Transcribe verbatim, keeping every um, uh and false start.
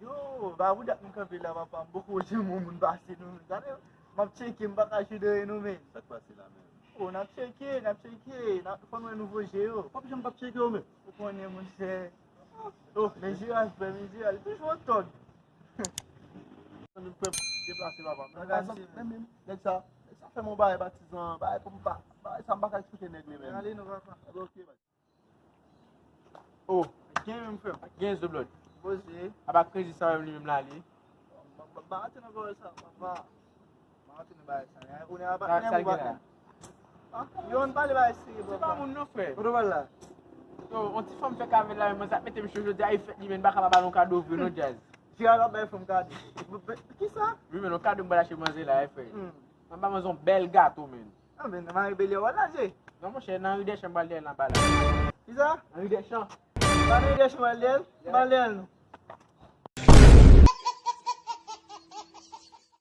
Yo, ba pou dat nou kanpe la, papa, m poko janm wè moun pase nou menm. Gade, m ap tcheke, m pa ka jidere nou menm. Sa k pase la menm? O, n ap tcheke, n ap tcheke, n ap fò n wè nouvo je yo. W ap janm p ap tcheke yo menm. Ou konnen, monchè. O, men Jiral, frè, men Jiral, toujou an tòg. Ann fè deplase, papa. Bagay, men, men, nèg sa, nèg sa fè m yon bagay patizan, bagay pou m pa, bagay sa m pa ka eksplike nèg li menm. Ale non, papa. Ok, baz. O, gen menm, frè m. Gen zo blòd. Poze. Apa kredi sa menm li menm la li. M pa, m pa, m pa antre nan pawòl sa, papa. M pa antre nan bagay sa. Ou ne apa, sa, sa gen la. Yo, ann pale bagay serye, papa. Se pa moun non, frè. Kote w pral la? Yo, yon ti fanm fèk avè l la, men sa mete m cho jodi a, e fèt li, men m pa ka pa ba l yon kado vre non, djaz. Jiral ap bay fanm kado. Kisa? Wi, men yon kado m pral achte manzè la, e frè. Hmm. M ap ba manzè yon bèl gato, men. A, men nan Mari Bèlè w al naje? Non, monchè, nan ri Dèchan m pral dèyè l anba la. Kisa? Nan ri Dèchan. Pa nan ri Dèchan m pral dèyè l? M pral dèyè l non.